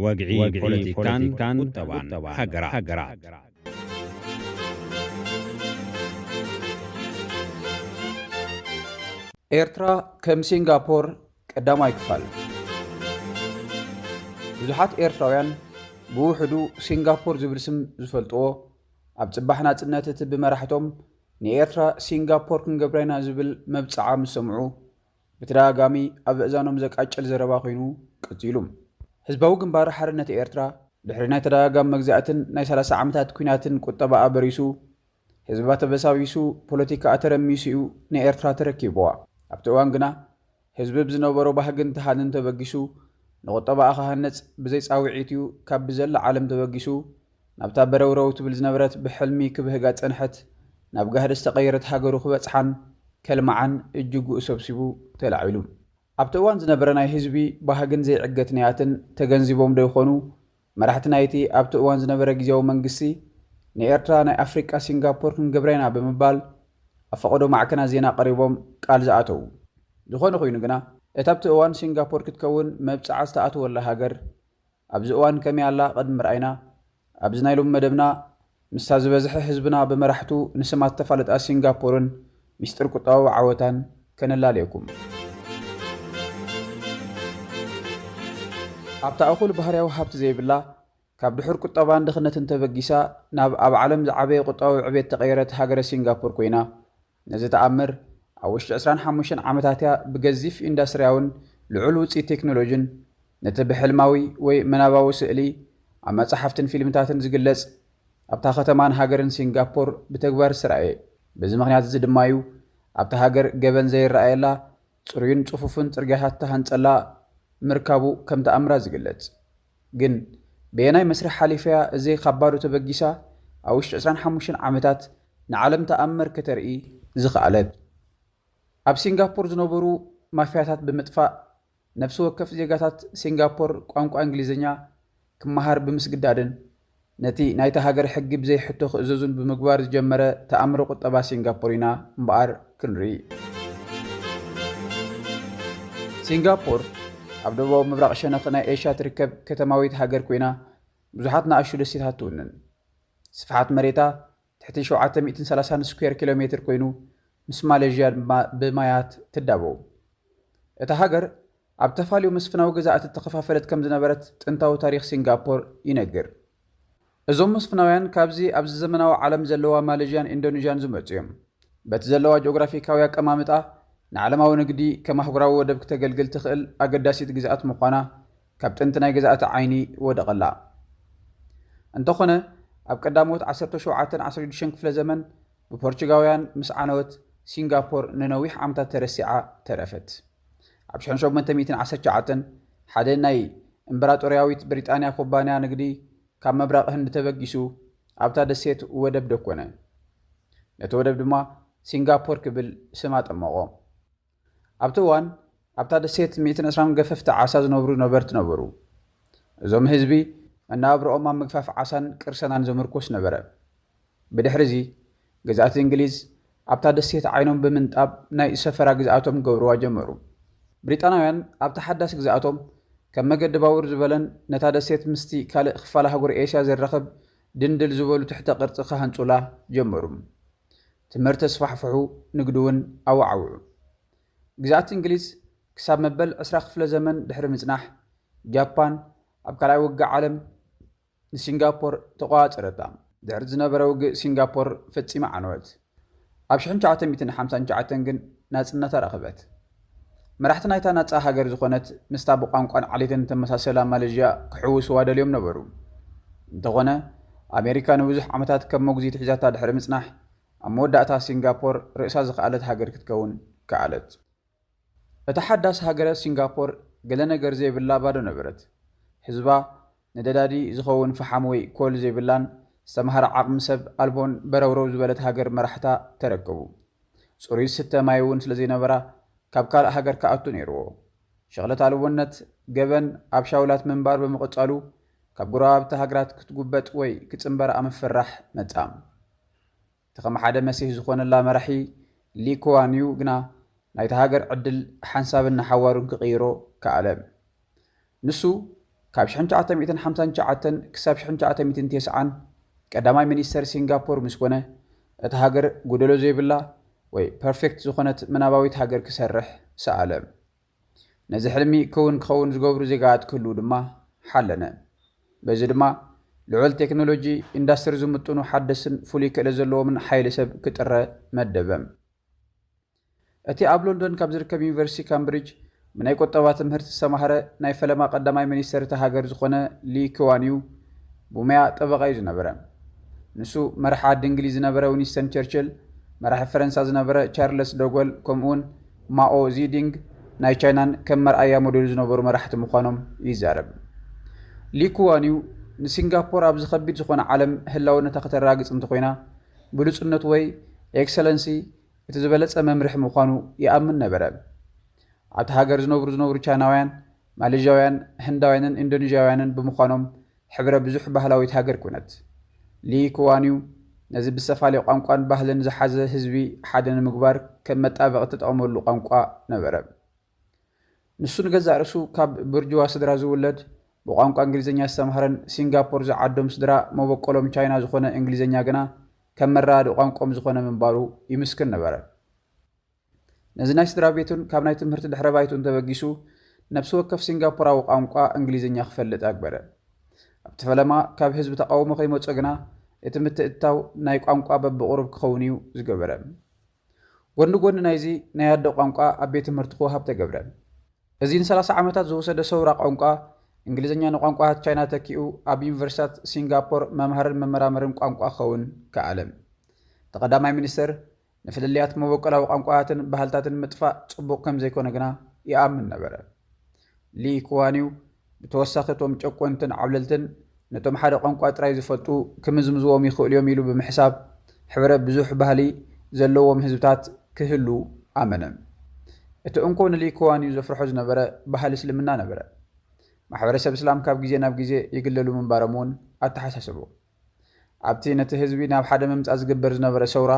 ወግዒ ፖለቲካን ቁጠባን ሃገራት። ኤርትራ ከም ሲንጋፖር ቀዳማይ ክፋል። ብዙሓት ኤርትራውያን ብውሕዱ ሲንጋፖር ዝብል ስም ዝፈልጥዎ፣ ኣብ ጽባሕ ናጽነት እቲ ብመራሕቶም ንኤርትራ ሲንጋፖር ክንገብራ ኢና ዝብል መብጽዓ ምስ ሰምዑ፣ ብተደጋጋሚ ኣብ ኣእዛኖም ዘቃጭል ዘረባ ኮይኑ ቀጺሉ። ህዝባዊ ግንባር ሓርነት ኤርትራ፣ ድሕሪ ናይ ተደጋጋሚ መግዛእትን ናይ ሰላሳ ዓመታት ኲናትን ቁጠባኣ በሪሱ፣ ህዝባ ተበሳቢሱ፣ ፖለቲካኣ ተረሚሱ እዩ ንኤርትራ ተረኪብዋ። ኣብቲ እዋን ግና፣ ህዝቢ ብዝነበሮ ባህግን ትሃንን ተበጊሱ፣ ንቁጠባኣ ክሃንጽ ብዘይ ጻውዒት እዩ ካብ ብዘላ ዓለም ተበጊሱ፣ ናብታ በረውረው ትብል ዝነበረት ብሕልሚ ክብህጋ ጸንሐት፣ ናብ ጋህዲ ዝተቐየረት ሃገሩ ክበጽሓን ከልምዓን እጅጉ ሰብሲቡ ተላዒሉ። ኣብቲ እዋን ዝነበረ ናይ ህዝቢ ባህግን ዘይዕገት ንያትን ተገንዚቦም ዶ ይኾኑ? መራሕቲ ናይቲ ኣብቲ እዋን ዝነበረ ግዜያዊ መንግስቲ፣ ንኤርትራ ናይ ኣፍሪቃ ሲንጋፖር ክንገብራ ኢና ብምባል ኣብ ፈቐዶ ማዕከናት ዜና ቀሪቦም ቃል ዝኣተዉ። ዝኾነ ኮይኑ ግና፣ እታ ኣብቲ እዋን ሲንጋፖር ክትከውን መብጽዓ ዝተኣተወላ ሃገር፣ ኣብዚ እዋን ከመይ ኣላ ቅድሚ ምርኣይና፣ ኣብዚ ናይ ሎሚ መደብና፣ ምስታ ዝበዝሐ ህዝብና ብመራሕቱ ንስማ ዝተፋለጣ ሲንጋፖርን ሚስጥር ቁጠባዊ ዓወታን ከነላልየኩም። ኣብታ እኹል ባህርያዊ ሃብቲ ዘይብላ፣ ካብ ድሑር ቁጠባን ድኽነትን ተበጊሳ፣ ናብ ኣብ ዓለም ዝዓበየ ቁጠባዊ ዕቤት ተቐየረት ሃገረ ሲንጋፖር ኮይና፣ ነዚ ተኣምር ኣብ ውሽጢ ዕስራን ሓሙሽተን ዓመታት እያ ብገዚፍ ኢንዳስትሪያውን ልዑል ውጽኢት ቴክኖሎጂን፣ ነቲ ብሕልማዊ ወይ ምናባዊ ስእሊ ኣብ መጻሕፍትን ፊልምታትን ዝግለጽ፣ ኣብታ ከተማን ሃገርን ሲንጋፖር ብተግባር ዝተራእየ። በዚ ምኽንያት እዚ ድማ እዩ ኣብታ ሃገር ገበን ዘይረኣየላ፣ ጽሩይን ጽፉፍን ጽርግያታት ተሃንጸላ ምርካቡ ከም ተኣምራት ዝግለጽ። ግን በየናይ መስርሕ ሓሊፈያ እዚ ካብ ባዶ ተበጊሳ ኣብ ውሽጢ ዕስራን ሓሙሽተን ዓመታት ንዓለም ተኣምር ከተርኢ ዝኸኣለት? ኣብ ሲንጋፖር ዝነበሩ ማፍያታት ብምጥፋእ፣ ነፍሲ ወከፍ ዜጋታት ሲንጋፖር ቋንቋ እንግሊዝኛ ክመሃር ብምስግዳድን ነቲ ናይታ ሃገር ሕጊ ብዘይ ሕቶ ክእዘዙን ብምግባር ዝጀመረ ተኣምር ቁጠባ ሲንጋፖር ኢና እምበኣር ክንርኢ። ሲንጋፖር ኣብ ደቡባዊ ምብራቕ ሸነኽ ናይ ኤሽያ ትርከብ ከተማዊት ሃገር ኮይና፣ ብዙሓት ንኣሽቱ ደሴታት ትውንን። ስፍሓት መሬታ ትሕቲ ሸውዓተ ሚእትን ሰላሳን ስኩዌር ኪሎ ሜትር ኮይኑ፣ ምስ ማሌዥያ ድማ ብማያት ትዳበው። እታ ሃገር ኣብ ተፋልዩ መስፍናዊ ገዛእቲ እተኸፋፈለት ከም ዝነበረት ጥንታዊ ታሪኽ ሲንጋፖር ይነግር። እዞም መስፍናውያን ካብዚ ኣብዚ ዘመናዊ ዓለም ዘለዋ ማሌዥያን ኢንዶኔዥያን ዝመጹ እዮም። በቲ ዘለዋ ጂኦግራፊካዊ ኣቀማምጣ ንዓለማዊ ንግዲ ከም ኣህጉራዊ ወደብ ክተገልግል ትኽእል ኣገዳሲት ግዝኣት ምዃና ካብ ጥንቲ ናይ ግዝኣቲ ዓይኒ ወደቐላ። እንተኾነ፣ ኣብ ቀዳሞት ዓሰርተ ሸውዓተን ዓሰርተ ሽዱሽተን ክፍለ ዘመን ብፖርቹጋውያን ምስ ዓነወት፣ ሲንጋፖር ንነዊሕ ዓመታት ተረሲዓ ተረፈት። ኣብ ሽሕን ሸሞንተ ሚእትን ዓሰርተ ትሽዓተን ሓደ ናይ እምበራጦርያዊት ብሪጣንያ ኩባንያ ንግዲ ካብ ምብራቕ ህንዲ ተበጊሱ ኣብታ ደሴት ወደብ ደኮነ። ነቲ ወደብ ድማ ሲንጋፖር ክብል ስም ኣጠመቖ። ኣብቲ እዋን ኣብታ ደሴት ሚእትን ዕስራን ገፈፍቲ ዓሳ ዝነብሩ ነበርቲ ነበሩ። እዞም ህዝቢ መነባብሮኦም ኣብ ምግፋፍ ዓሳን ቅርሰናን ዘምርኮስ ነበረ። ብድሕሪ እዚ፣ ገዛእቲ እንግሊዝ ኣብታ ደሴት ዓይኖም ብምንጣብ ናይ ሰፈራ ግዝኣቶም ክገብርዋ ጀመሩ። ብሪጣናውያን ኣብታ ሓዳስ ግዝኣቶም ከም መገዲ ባቡር ዝበለን ነታ ደሴት ምስቲ ካልእ ክፋል ኣህጉር ኤስያ ዘራኽብ ድንድል ዝበሉ ትሕተ ቅርጺ ክሃንጹላ ጀመሩ። ትምህርቲ ኣስፋሕፍሑ፣ ንግዲ እውን ኣወዓውዑ። ግዝኣት እንግሊዝ ክሳብ መበል ዕስራ ክፍለ ዘመን ድሕሪ ምጽናሕ፣ ጃፓን ኣብ ካልኣይ ውግእ ዓለም ንሲንጋፖር ተቖጻጸረታ። ድሕሪ ዝነበረ ውግእ ሲንጋፖር ፈጺማ ዓነወት። ኣብ ሽሕን ትሽዓተ ሚእትን ሓምሳን ትሽዓተን ግን ናጽነታ ረኸበት። መራሕቲ ናይታ ናጻ ሃገር ዝኾነት ምስታ ብቋንቋን ዓሌትን እተመሳሰላ ማሌዥያ ክሕውስዋ ደልዮም ነበሩ። እንተኾነ፣ ኣሜሪካ ንብዙሕ ዓመታት ከም መጉዚት ሒዛታ ድሕሪ ምጽናሕ፣ ኣብ መወዳእታ ሲንጋፖር ርእሳ ዝኸኣለት ሃገር ክትከውን ከኣለት። እታ ሓዳስ ሃገረ ሲንጋፖር ገለ ነገር ዘይብላ ባዶ ነበረት። ህዝባ ነደዳዲ ዝኸውን ፈሓም ወይ ኮል ዘይብላን ዝተምሃረ ዓቕሚ ሰብ ኣልቦን በረውረው ዝበለት ሃገር መራሕታ ተረከቡ። ጽሩይ ዝስተ ማይ እውን ስለ ዘይነበራ ካብ ካልእ ሃገር ክኣቱ ነይርዎ። ሽቕለት ኣልቦነት፣ ገበን፣ ኣብ ሻውላት ምንባር ብምቕጻሉ ካብ ጎረባብቲ ሃገራት ክትጉበጥ ወይ ክጽንበር ኣብ ምፍርራሕ መጻ። እቲ ከም ሓደ መሲህ ዝኾነላ መራሒ ሊ ኩዋን ዩ ግና ናይታ ሃገር ዕድል ሓንሳብን ንሓዋሩን ክቕይሮ ከኣለ። ንሱ ካብ ሽሕን ትሽዓተ ሚእትን ሓምሳን ትሽዓተን ክሳብ ሽሕን ትሽዓተ ሚእትን ተስዓን ቀዳማይ ሚኒስተር ሲንጋፖር ምስ ኮነ፣ እታ ሃገር ጎደሎ ዘይብላ ወይ ፐርፌክት ዝኾነት ምናባዊት ሃገር ክሰርሕ ሰኣለ። ነዚ ሕልሚ ክውን ክኸውን ዝገብሩ ዜጋታት ክህልዉ ድማ ሓለነ። በዚ ድማ ልዑል ቴክኖሎጂ፣ ኢንዳስትሪ ዝምጥኑ ሓደስትን ፍሉይ ክእለት ዘለዎምን ሓይሊ ሰብ ክጥረ መደበ። እቲ ኣብ ሎንዶን ካብ ዝርከብ ዩኒቨርሲቲ ካምብሪጅ ብናይ ቁጠባ ትምህርቲ ዝተማህረ ናይ ፈለማ ቀዳማይ ሚኒስተር እታ ሃገር ዝኾነ ሊ ክዋን ዩ ብሞያ ጠበቓ እዩ ዝነበረ። ንሱ መራሒ ዓዲ እንግሊዝ ዝነበረ ዊንስተን ቸርችል፣ መራሒ ፈረንሳ ዝነበረ ቻርለስ ደጎል፣ ከምኡውን ማኦ ዚዲንግ ናይ ቻይናን ከም መርኣያ ሞዴሉ ዝነበሩ መራሕቲ ምዃኖም ይዛረብ። ሊ ኩዋን ዩ ንሲንጋፖር ኣብዚ ከቢድ ዝኾነ ዓለም ህላውነታ ከተረጋግጽ እንተኾይና፣ ብሉጽነት ወይ ኤክሰለንሲ እቲ ዝበለጸ መምርሒ ምዃኑ ይኣምን ነበረ። ኣብቲ ሃገር ዝነብሩ ዝነብሩ ቻይናውያን፣ ማሌዥያውያን፣ ህንዳውያንን ኢንዶኔዥያውያንን ብምዃኖም ሕብረ ብዙሕ ባህላዊት ሃገር ኮነት። ሊ ኩዋን ዩ ነዚ ብዝተፈላለየ ቋንቋን ባህልን ዝሓዘ ህዝቢ ሓደ ንምግባር ከም መጣበቒ እተጠቕመሉ ቋንቋ ነበረ። ንሱ ንገዛእ ርእሱ ካብ ብርጅዋ ስድራ ዝውለድ፣ ብቋንቋ እንግሊዝኛ ዝተምሃረን ሲንጋፖር ዝዓዶም ስድራ መበቆሎም ቻይና ዝኾነ እንግሊዝኛ ግና ከም መረዳድኢ ቋንቋኦም ዝኾነ ምንባሩ ይምስክር ነበረ። ነዚ ናይ ስድራ ቤቱን ካብ ናይ ትምህርቲ ድሕረ ባይቱን ተበጊሱ ነፍሲ ወከፍ ሲንጋፖራዊ ቋንቋ እንግሊዝኛ ክፈልጥ ኣግበረ። ኣብቲ ፈለማ ካብ ህዝቢ ተቓውሞ ከይመጾ ግና እቲ ምትእትታው ናይ ቋንቋ በብቑሩብ ክኸውን እዩ ዝገበረ። ጎኒ ጎኒ ናይዚ ናይ ኣደ ቋንቋ ኣብ ቤት ትምህርቲ ክወሃብ ተገብረ። እዚ ንሰላሳ ዓመታት ዝወሰደ ሰውራ ቋንቋ እንግሊዝኛ ንቋንቋታት ቻይና ተኪኡ ኣብ ዩኒቨርሲታት ሲንጋፖር መምሃርን መመራመርን ቋንቋ ክኸውን ከኣለ። እቲ ቀዳማይ ሚኒስተር ንፍልልያት መበቆላዊ ቋንቋታትን ባህልታትን ምጥፋእ ጽቡቕ ከም ዘይኮነ ግና ይኣምን ነበረ። ሊ ኩዋን ዩ ብተወሳኺ እቶም ጨቆንትን ዓብለልትን ነቶም ሓደ ቋንቋ ጥራይ ዝፈልጡ ክምዝምዝዎም ይኽእሉ እዮም ኢሉ ብምሕሳብ ሕብረ ብዙሕ ባህሊ ዘለዎም ህዝብታት ክህሉ ኣመነ። እቲ እንኮ ንሊ ኩዋን ዩ ዘፍርሖ ዝነበረ ባህሊ እስልምና ነበረ። ማሕበረሰብ እስላም ካብ ግዜ ናብ ግዜ ይግለሉ ምንባሮም እውን ኣተሓሳሰቦ። ኣብቲ ነቲ ህዝቢ ናብ ሓደ ምምጻእ ዝግበር ዝነበረ ሰውራ፣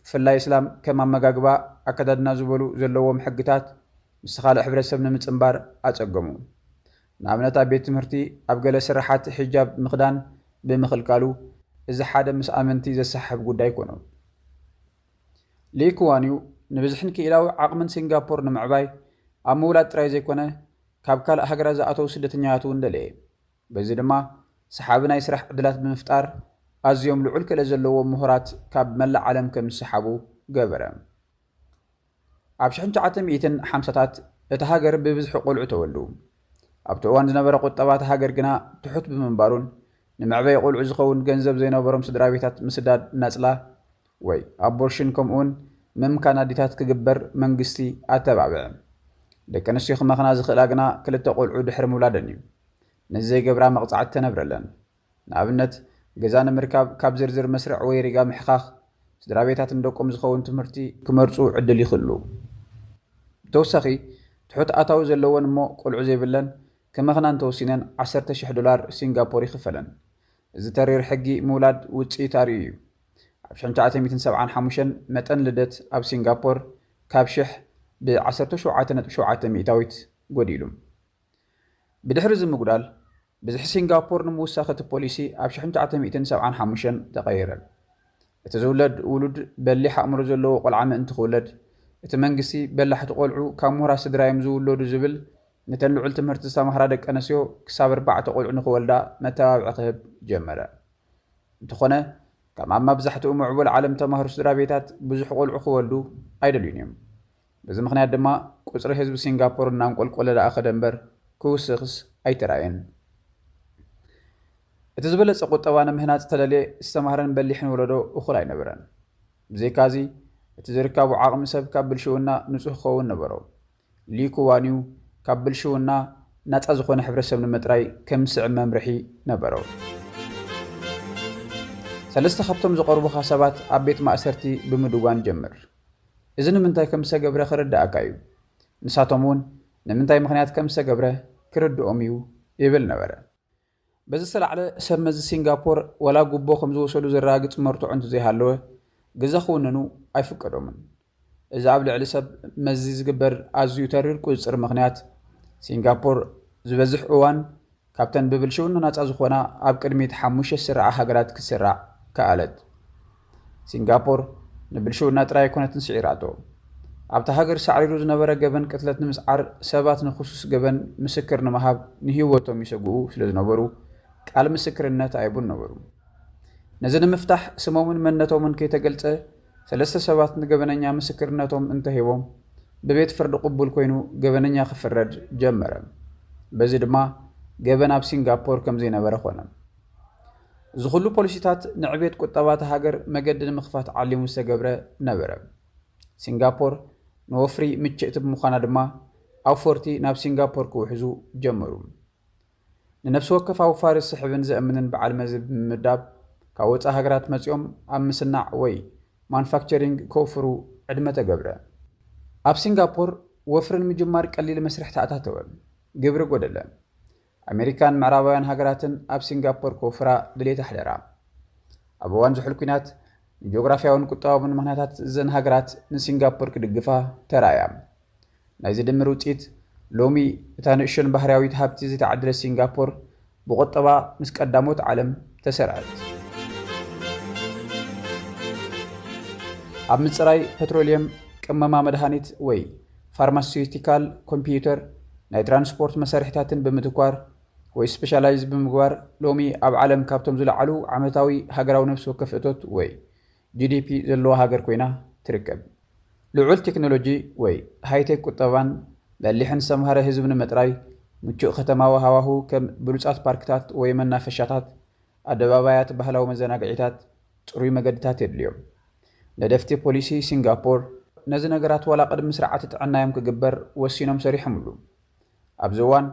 ብፍላይ እስላም ከም ኣመጋግባ፣ ኣከዳድና ዝበሉ ዘለዎም ሕግታት ምስቲ ካልእ ሕብረተሰብ ንምጽንባር ኣጸገሙ። ንኣብነት ኣብ ቤት ትምህርቲ ኣብ ገለ ስራሓት ሒጃብ ምኽዳን ብምኽልካሉ፣ እዚ ሓደ ምስ ኣመንቲ ዘሰሓሕብ ጉዳይ ኮነ። ሊ ኩዋን ዩ ንብዝሕን ክኢላዊ ዓቕምን ሲንጋፖር ንምዕባይ ኣብ ምውላድ ጥራይ ዘይኮነ፣ ካብ ካልእ ሃገራት ዝኣተዉ ስደተኛታት እውን ደለየ። በዚ ድማ ሰሓቢ ናይ ስራሕ ዕድላት ብምፍጣር ኣዝዮም ልዑል ክእለት ዘለዎም ምሁራት ካብ መላእ ዓለም ከም ዝሰሓቡ ገበረ። ኣብ ሽሕን ትሽዓተ ሚእትን ሓምሳታት እታ ሃገር ብብዝሒ ቆልዑ ተወልዱ። ኣብቲ እዋን ዝነበረ ቁጠባ እታ ሃገር ግና ትሑት ብምንባሩን ንመዕበዪ ቆልዑ ዝኸውን ገንዘብ ዘይነበሮም ስድራ ቤታት ምስዳድ ናጽላ ወይ ኣቦርሽን ከምኡውን ምምካን ኣዴታት ክግበር መንግስቲ ኣተባብዐ። ደቂ ኣንስትዮ ክመኽና ዝኽእላ ግና ክልተ ቆልዑ ድሕሪ ምውላደን እዩ። ነዚ ዘይገብራ መቕጻዕቲ ተነብረለን። ንኣብነት፣ ገዛ ንምርካብ ካብ ዝርዝር መስርዕ ወይ ሪጋ ምሕኻኽ፣ ስድራ ቤታት ንደቆም ዝኸውን ትምህርቲ ክመርጹ ዕድል ይኽሉ። ብተወሳኺ፣ ትሑት ኣታዊ ዘለወን እሞ ቆልዑ ዘይብለን ክመኽና እንተወሲነን ዓሰርተ ሽሕ ዶላር ሲንጋፖር ይኽፈለን። እዚ ተሪር ሕጊ ምውላድ ውጽኢት ኣርእዩ እዩ። ኣብ ሽሕን ትሽዓተ ሚእትን ሰብዓን ሓሙሽተን መጠን ልደት ኣብ ሲንጋፖር ካብ ሽሕ ብ ዓሰርተ ሸውዓተ ነጥቢ ሸውዓተ ሚእታዊት ጎዲሉ። ብድሕሪ እዚ ምጉዳል፣ ብዝሒ ሲንጋፖር ንምውሳኽ እቲ ፖሊሲ ኣብ ሽሕን ትሽዓተ ሚእትን ሰብዓን ሓሙሽተን ተቐየረ። እቲ ዝውለድ ውሉድ በሊሕ ኣእምሮ ዘለዎ ቆልዓ ምእንቲ ክውለድ፣ እቲ መንግስቲ በላሕቲ ቆልዑ ካብ ምሁራት ስድራ እዮም ዝውለዱ ዝብል ነተን ልዑል ትምህርቲ ዝተማህራ ደቂ ኣንስትዮ ክሳብ ኣርባዕተ ቆልዑ ንኽወልዳ መተባብዒ ክህብ ጀመረ። እንተኾነ፣ ከም ኣብ መብዛሕትኡ ምዕቡል ዓለም ተማህሩ ስድራ ቤታት ብዙሕ ቆልዑ ክወልዱ ኣይደልዩን እዮም። በዚ ምኽንያት ድማ ቁጽሪ ህዝቢ ሲንጋፖር እናንቆልቆለ ደኣ ከደ እምበር ክውስኽስ ኣይተራእየን። እቲ ዝበለጸ ቁጠባ ንምህናጽ ዝተደልየ ዝተማህረን በሊሕን ወለዶ እኹል ኣይነበረን። ብዘይካዚ፣ እቲ ዝርካቡ ዓቕሚ ሰብ ካብ ብልሽውና ንጹህ ክኸውን ነበሮ። ሊ ኩዋን ዩ ካብ ብልሽውና ናጻ ዝኾነ ሕብረተሰብ ንምጥራይ ከም ዝስዕብ መምርሒ ነበሮ። ሰለስተ ካብቶም ዝቐርቡኻ ሰባት ኣብ ቤት ማእሰርቲ ብምድዋን ጀምር። እዚ ንምንታይ ከም ዝተገብረ ክርድኣካ እዩ። ንሳቶም እውን ንምንታይ ምኽንያት ከም ዝተገብረ ክርድኦም እዩ ይብል ነበረ። በዚ ዝተላዕለ ሰብ መዚ ሲንጋፖር ዋላ ጉቦ ከም ዝወሰዱ ዘረጋግጽ መርትዖ እንተዘይሃለወ፣ ገዛ ክውንኑ ኣይፍቀዶምን። እዚ ኣብ ልዕሊ ሰብ መዚ ዝግበር ኣዝዩ ተሪር ቁጽጽር ምኽንያት፣ ሲንጋፖር ዝበዝሕ እዋን ካብተን ብብልሽውና ናጻ ዝኾና ኣብ ቅድሚት ሓሙሽተ ዝስርዓ ሃገራት ክትስራዕ ከኣለት። ሲንጋፖር ንብልሽውና ጥራይ ኣይኮነትን ስዒራቶ። ኣብታ ሃገር ሳዕሪሩ ዝነበረ ገበን ቅትለት ንምስዓር ሰባት ንክሱስ ገበን ምስክር ንምሃብ ንህይወቶም ይሰግኡ ስለ ዝነበሩ ቃል ምስክርነት ኣይቡን ነበሩ። ነዚ ንምፍታሕ ስሞምን መንነቶምን ከይተገልጸ ሰለስተ ሰባት ንገበነኛ ምስክርነቶም እንተሂቦም ብቤት ፍርዲ ቅቡል ኮይኑ ገበነኛ ክፍረድ ጀመረ። በዚ ድማ ገበን ኣብ ሲንጋፖር ከም ዘይነበረ ኮነ። እዚ ኩሉ ፖሊሲታት ንዕቤት ቁጠባ እታ ሃገር መገዲ ንምኽፋት ዓሊሙ ዝተገብረ ነበረ። ሲንጋፖር ንወፍሪ ምችእቲ ብምዃና ድማ ኣውፈርቲ ናብ ሲንጋፖር ክውሕዙ ጀመሩ። ንነፍሲ ወከፍ ኣውፋሪ ዝስሕብን ዘእምንን በዓል መዚ ብምምዳብ ካብ ወፃኢ ሃገራት መፂኦም ኣብ ምስናዕ ወይ ማኑፋክቸሪንግ ከውፍሩ ዕድመ ተገብረ። ኣብ ሲንጋፖር ወፍሪ ንምጅማር ቀሊል መስርሕ ተኣታተወ። ግብሪ ጎደለ። ኣሜሪካን ምዕራባውያን ሃገራትን ኣብ ሲንጋፖር ክወፍራ ድሌት ኣሕደራ። ኣብ እዋን ዝሑል ኲናት ንጂኦግራፍያውን ቁጠባውን ምኽንያታት እዘን ሃገራት ንሲንጋፖር ክድግፋ ተራእያ። ናይዚ ድምር ውፅኢት ሎሚ እታ ንእሽቶን ባህርያዊት ሃብቲ ዝተዓደለት ሲንጋፖር ብቁጠባ ምስ ቀዳሞት ዓለም ተሰርዐት። ኣብ ምፅራይ ፐትሮሊየም፣ ቅመማ መድሃኒት ወይ ፋርማሲዩቲካል፣ ኮምፒውተር፣ ናይ ትራንስፖርት መሳርሒታትን ብምትኳር ወይ ስፔሻላይዝ ብምግባር ሎሚ ኣብ ዓለም ካብቶም ዝለዓሉ ዓመታዊ ሃገራዊ ነፍሲ ወከፍ እቶት ወይ ጂ ዲ ፒ ዘለዋ ሃገር ኮይና ትርከብ። ልዑል ቴክኖሎጂ ወይ ሃይቴክ ቁጠባን በሊሕን ዝተምሃረ ህዝቢ ንምጥራይ ምቹእ ከተማዊ ሃዋሁ ከም ብሉጻት ፓርክታት ወይ መናፈሻታት፣ ኣደባባያት፣ ባህላዊ መዘናግዒታት፣ ጽሩይ መገድታት የድልዮም። ነደፍቲ ፖሊሲ ሲንጋፖር ነዚ ነገራት ዋላ ቅድሚ ስርዓተ ጥዕናዮም ክግበር ወሲኖም ሰሪሖምሉ። ኣብዚ እዋን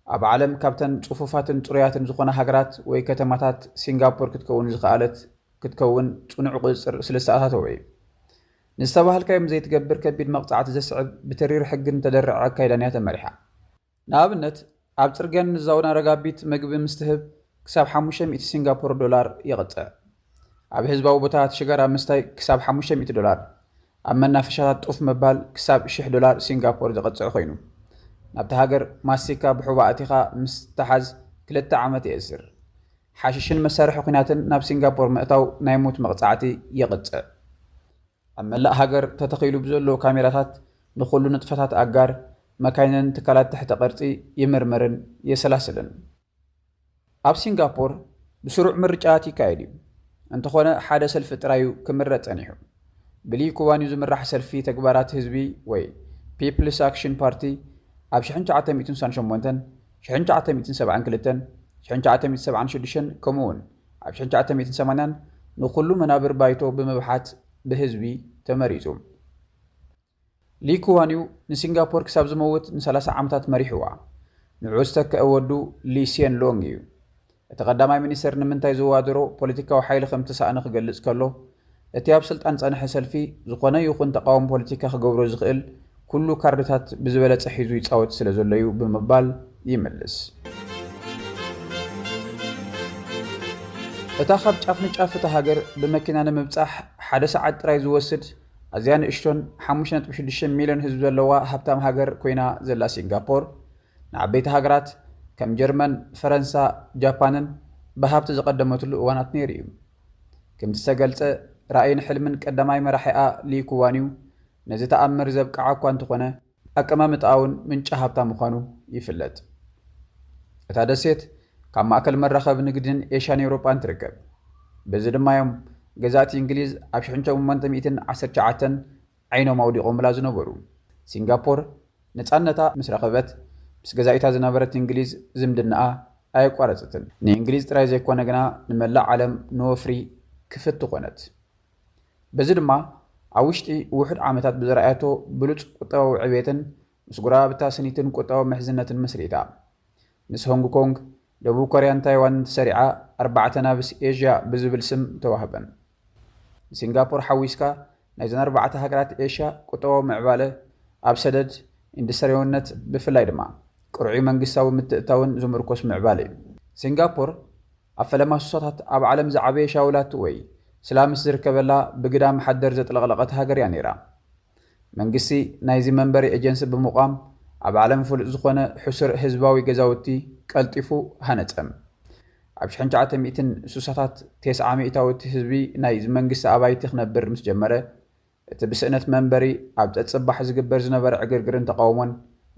ኣብ ዓለም ካብተን ጽፉፋትን ጽሩያትን ዝኾና ሃገራት ወይ ከተማታት ሲንጋፖር ክትከውን ዝኸኣለት ክትከውን ጽኑዕ ቁጽጽር ስለ ዝተኣታተወ እዩ። ንዝተባህልካዮም ዘይትገብር ከቢድ መቕጻዕቲ ዘስዕብ ብተሪር ሕግን ተደርዐ ኣካይዳን እያ ተመሪሓ። ንኣብነት ኣብ ጽርግያን ንዛውና ረጋቢት መግቢ ምስ ትህብ ክሳብ ሓሙሽተ ሚእቲ ሲንጋፖር ዶላር ይቕጽዕ። ኣብ ህዝባዊ ቦታታት ሽጋራ ምስታይ ክሳብ ሓሙሽተ ሚእቲ ዶላር፣ ኣብ መናፈሻታት ጡፍ ምባል ክሳብ ሽሕ ዶላር ሲንጋፖር ዘቐጽዕ ኮይኑ፣ ናብታ ሃገር ማስቲካ ብሑባ ኣቲኻ ምስ ተሓዝ ክልተ ዓመት የእስር። ሓሽሽን መሳርሒ ኲናትን ናብ ሲንጋፖር ምእታው ናይ ሞት መቕጻዕቲ የቕጽዕ። ኣብ መላእ ሃገር ተተኺሉ ብዘሎ ካሜራታት ንኹሉ ንጥፈታት ኣጋር መካይንን ትካላት ትሕተ ቅርጺ ይምርምርን የሰላስልን። ኣብ ሲንጋፖር ብስሩዕ ምርጫታት ይካየድ እዩ። እንተኾነ ሓደ ሰልፊ ጥራይ እዩ ክምረጽ ጸኒሑ። ብሊ ኩዋን ዩ ዝምራሕ ሰልፊ ተግባራት ህዝቢ ወይ ፒፕልስ ኣክሽን ፓርቲ ኣብ ሽሕን ትሽዓተ ሚእትን ስሳን ሸሞንተን፣ ሽሕን ትሽዓተ ሚእትን ሰብዓን ክልተን፣ ሽሕን ትሽዓተ ሚእትን ሰብዓን ሽዱሽተን ከምኡ እውን ኣብ ሽሕን ትሽዓተ ሚእትን ሰማንያን ንኹሉ መናብር ባይቶ ብምብሓት ብህዝቢ ተመሪጹ። ሊ ኩዋን ዩ ንሲንጋፖር ክሳብ ዝመውት ንሰላሳ ዓመታት መሪሕዋ። ንዕኡ ዝተክአ ወዱ ሊ ሲየን ሎንግ እዩ። እቲ ቀዳማይ ሚኒስተር ንምንታይ ዝወዳደሮ ፖለቲካዊ ሓይሊ ከም እተሳእነ ክገልጽ ከሎ፣ እቲ ኣብ ስልጣን ዝጸንሐ ሰልፊ ዝኾነ ይኹን ተቓውሞ ፖለቲካ ክገብሮ ዝኽእል ኩሉ ካርድታት ብዝበለጸ ሒዙ ይጻወት ስለ ዘሎ እዩ ብምባል ይምልስ። እታ ካብ ጫፍ ንጫፍ እታ ሃገር ብመኪና ንምብጻሕ ሓደ ሰዓት ጥራይ ዝወስድ ኣዝያ ንእሽቶን ሓሙሽተ ነጥቢ ሽዱሽተ ሚልዮን ህዝቢ ዘለዋ ሃብታም ሃገር ኮይና ዘላ ሲንጋፖር፣ ንዓበይቲ ሃገራት ከም ጀርመን፣ ፈረንሳ፣ ጃፓንን ብሃብቲ ዝቐደመትሉ እዋናት ነይሩ እዩ። ከምቲ ዝተገልጸ፣ ራእይን ሕልምን ቀዳማይ መራሒኣ ሊ ኩዋን ዩ ነዚ ተኣምር ዘብቅዓ እኳ እንተኾነ፣ ኣቀማምጣኣ እውን ምንጪ ሃብታ ምዃኑ ይፍለጥ። እታ ደሴት ካብ ማእከል መራኸቢ ንግድን ኤሽያን ኤውሮጳን ትርከብ። በዚ ድማ እዮም ገዛእቲ እንግሊዝ ኣብ ሽሕን ሸሞንተ ሚእትን ዓሰርተ ትሽዓተን ዓይኖም ኣውዲቖምላ ዝነበሩ። ሲንጋፖር ነጻነታ ምስ ረኸበት፣ ምስ ገዛኢታ ዝነበረት እንግሊዝ ዝምድናኣ ኣየቋረጸትን። ንእንግሊዝ ጥራይ ዘይኮነ ግና ንመላእ ዓለም ንወፍሪ ክፍቲ ኮነት። በዚ ድማ ኣብ ውሽጢ ውሑድ ዓመታት ብዘርኣያቶ ብሉጽ ቁጠባዊ ዕቤትን ምስ ጎረባብታ ስኒትን ቁጠባዊ ምሕዝነትን መስሪታ። ምስ ሆንግ ኮንግ፣ ደቡብ ኮርያን ታይዋንን ተሰሪዓ ኣርባዕተ ናብስ ኤዥያ ብዝብል ስም ተዋህበን። ንሲንጋፖር ሓዊስካ ናይዘን ኣርባዕተ ሃገራት ኤሽያ ቁጠባዊ ምዕባለ ኣብ ሰደድ፣ ኢንዱስትሪያውነት፣ ብፍላይ ድማ ቅርዑይ መንግስታዊ ምትእትታውን ዝምርኮስ ምዕባለ እዩ። ሲንጋፖር ኣብ ፈለማ ሱሳታት ኣብ ዓለም ዝዓበየ ሻውላት ወይ ስላምስ ዝርከበላ ብግዳ መሓደር ዘጥለቕለቐት ሃገር እያ ነይራ። መንግስቲ ናይዚ መንበሪ ኤጀንሲ ብምቋም ኣብ ዓለም ፍሉጥ ዝኾነ ሕሱር ህዝባዊ ገዛውቲ ቀልጢፉ ሃነጸ። ኣብ ሽሕን ትሽዓተ ሚእትን ስሳታት፣ ተስዓ ሚእታዊ ህዝቢ ናይ መንግስቲ ኣባይቲ ክነብር ምስ ጀመረ፣ እቲ ብስእነት መንበሪ ኣብ ጸጽባሕ ዝግበር ዝነበረ ዕግርግርን ተቓውሞን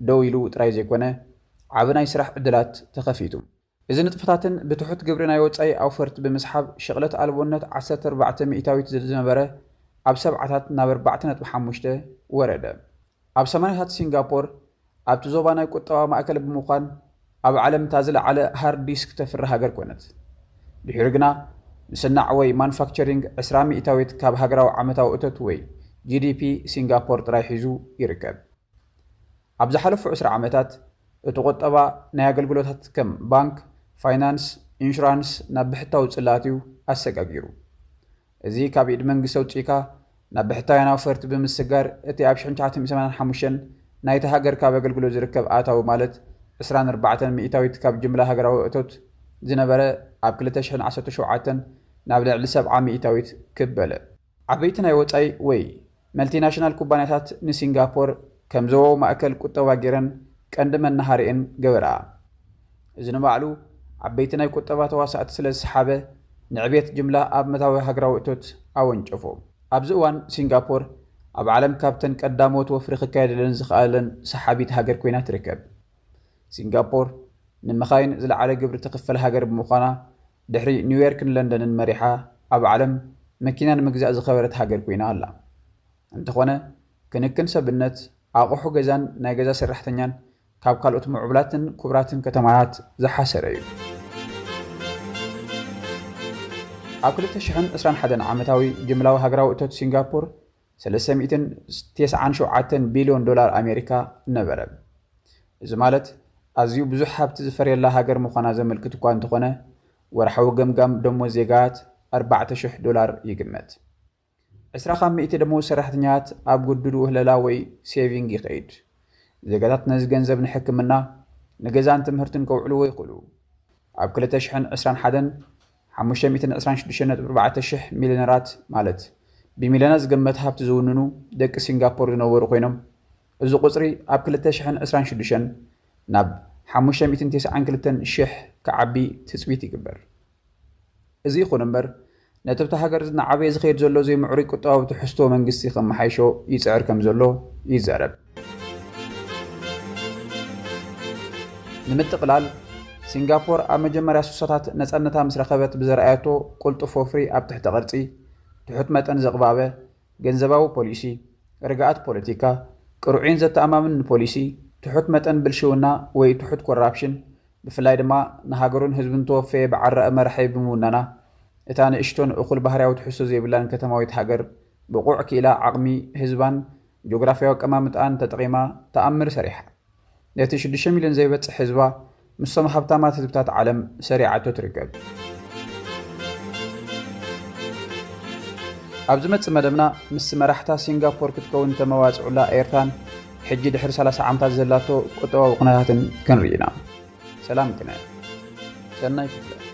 ደው ኢሉ ጥራይ ዘይኮነ፣ ዓቢ ናይ ስራሕ ዕድላት ተኸፊቱ። እዚ ንጥፈታትን ብትሑት ግብሪ ናይ ወጻኢ ኣውፈርቲ ብምስሓብ፣ ሽቕለት ኣልቦነት ዓሰርተ ኣርባዕተ ሚእታዊት ዝነበረ ኣብ ሰብዓታት ናብ ኣርባዕተ ነጥቢ ሓሙሽተ ወረደ። ኣብ ሰማንያታት ሲንጋፖር ኣብቲ ዞባ ናይ ቁጠባ ማእከል ብምዃን፣ ኣብ ዓለም እታ ዝለዓለ ሃርድ ዲስክ ተፍሪ ሃገር ኮነት። ድሒሩ ግና፣ ምስናዕ ወይ ማኑፋክቸሪንግ ዕስራ ሚእታዊት ካብ ሃገራዊ ዓመታዊ እቶት ወይ ጂ ዲ ፒ ሲንጋፖር ጥራይ ሒዙ ይርከብ። ኣብ ዝሓለፉ ዕስራ ዓመታት፣ እቲ ቁጠባ ናይ ኣገልግሎታት ከም ባንክ፣ ፋይናንስ፣ ኢንሹራንስ ናብ ብሕታዊ ጽላት እዩ ኣሰጋጊሩ። እዚ ካብ ኢድ መንግስቲ ኣውጺእካ ናብ ብሕታውያን ኣውፈርቲ ብምስጋር፣ እቲ ኣብ ሽሕን ትሽዓተ ሚእትን ሰማንያን ሓሙሽተን ናይታ ሃገር ካብ ኣገልግሎት ዝርከብ ኣታዊ፣ ማለት ዕስራን ኣርባዕተን ሚእታዊት ካብ ጅምላ ሃገራዊ እቶት ዝነበረ፣ ኣብ ክልተ ሽሕን ዓሰርተ ሸውዓተን ናብ ልዕሊ ሰብዓ ሚእታዊት ክብ በለ። ዓበይቲ ናይ ወጻኢ ወይ መልቲናሽናል ኩባንያታት ንሲንጋፖር ከም ዞባዊ ማእከል ቁጠባ ገይረን ቀንዲ መናሃሪአን ገበርኣ። እዚ ንባዕሉ ዓበይቲ ናይ ቁጠባ ተዋሳእቲ ስለ ዝሰሓበ፣ ንዕቤት ጅምላ ኣብ መታዊ ሃገራዊ እቶት ኣወንጨፎ። ኣብዚ እዋን ሲንጋፖር ኣብ ዓለም ካብተን ቀዳሞት ወፍሪ ክካየደለን ዝኸኣለን ሰሓቢት ሃገር ኮይና ትርከብ። ሲንጋፖር ንመኻይን ዝለዓለ ግብሪ ትኽፈል ሃገር ብምዃና፣ ድሕሪ ኒውዮርክን ለንደንን መሪሓ ኣብ ዓለም መኪና ንምግዛእ ዝኸበረት ሃገር ኮይና ኣላ። እንተኾነ፣ ክንክን ሰብነት፣ ኣቑሑ ገዛን ናይ ገዛ ሰራሕተኛን ካብ ካልኦት ምዕቡላትን ክቡራትን ከተማታት ዝሓሰረ እዩ። ኣብ ክልተ ሽሕን ዕስራን ሓደን ዓመታዊ ጅምላዊ ሃገራዊ እቶት ሲንጋፖር ሰለስተ ሚእትን ተስዓን ሸውዓተን ቢልዮን ዶላር ኣሜሪካ ነበረ። እዚ ማለት፣ ኣዝዩ ብዙሕ ሃብቲ ዝፈርየላ ሃገር ምዃና ዘመልክት እኳ እንተኾነ፣ ወርሓዊ ገምጋም ደሞዝ ዜጋት ኣርባዕተ ሽሕ ዶላር ይግመት። ዕስራ ካብ ሚእቲ ደሞዝ ሰራሕተኛታት ኣብ ግዱድ ውህለላ ወይ ሴቪንግ ይኸይድ። ዜጋታት ነዚ ገንዘብ ንሕክምና፣ ንገዛን ትምህርትን ከውዕልዎ ይኽእሉ። ኣብ ክልተ ሽሕን ዕስራን ሓደን፣ ሓሙሽተ ሚእትን ዕስራን ሽዱሽተን ነጥቢ ኣርባዕተ ሽሕ ሚልዮነራት፣ ማለት ብሚልዮናት ዝገመት ሃብቲ ዝውንኑ ደቂ ሲንጋፖር ዝነበሩ ኮይኖም፣ እዚ ቁጽሪ ኣብ ክልተ ሽሕን ዕስራን ሽዱሽተን ናብ ሓሙሽተ ሚእትን ተስዓን ክልተን ሽሕ ክዓቢ ትጽቢት ይግበር። እዚ ይኹን እምበር፣ ነቲ ኣብታ ሃገር እናዓበየ ዝኸይድ ዘሎ ዘይምዕሩይ ቁጠባዊ ትሕዝቶ መንግስቲ ከመሓይሾ ይጽዕር ከም ዘሎ ይዛረብ። ንምጥቕላል፣ ሲንጋፖር ኣብ መጀመርያ ስሳታት ነጻነታ ምስ ረኸበት ብዘርኣየቶ ቅልጡፍ ወፍሪ ኣብ ትሕተ ቅርጺ፣ ትሑት መጠን ዘቕባበ ገንዘባዊ ፖሊሲ፣ ርግኣት ፖለቲካ፣ ቅርዑይን ዘተኣማምንን ፖሊሲ፣ ትሑት መጠን ብልሽውና ወይ ትሑት ኮራፕሽን፣ ብፍላይ ድማ ንሃገሩን ህዝቡን ተወፈየ ብዓራኢ መራሒ ብምውናና፣ እታ ንእሽቶን እኹል ባህርያዊ ትሕዝቶ ዘይብላን ከተማዊት ሃገር ብቑዕ ክኢላ ዓቕሚ ህዝባን ጂኦግራፍያዊ ኣቀማምጣኣን ተጠቒማ ተኣምር ሰሪሓ። ነቲ ሽዱሽተ ሚልዮን ዘይበጽሕ ህዝባ ምስቶም ሃብታማት ህዝብታት ዓለም ሰሪዓቶ ትርከብ። ኣብ ዝመጽእ መደብና ምስ መራሕታ ሲንጋፖር ክትከውን ተመዋጽዑላ ኤርትራን ሕጂ ድሕሪ ሰላሳ ዓመታት ዘላቶ ቁጠባዊ ኩነታትን ክንርኢ ኢና። ሰላም ቅነ። ሰናይ ክፍለ።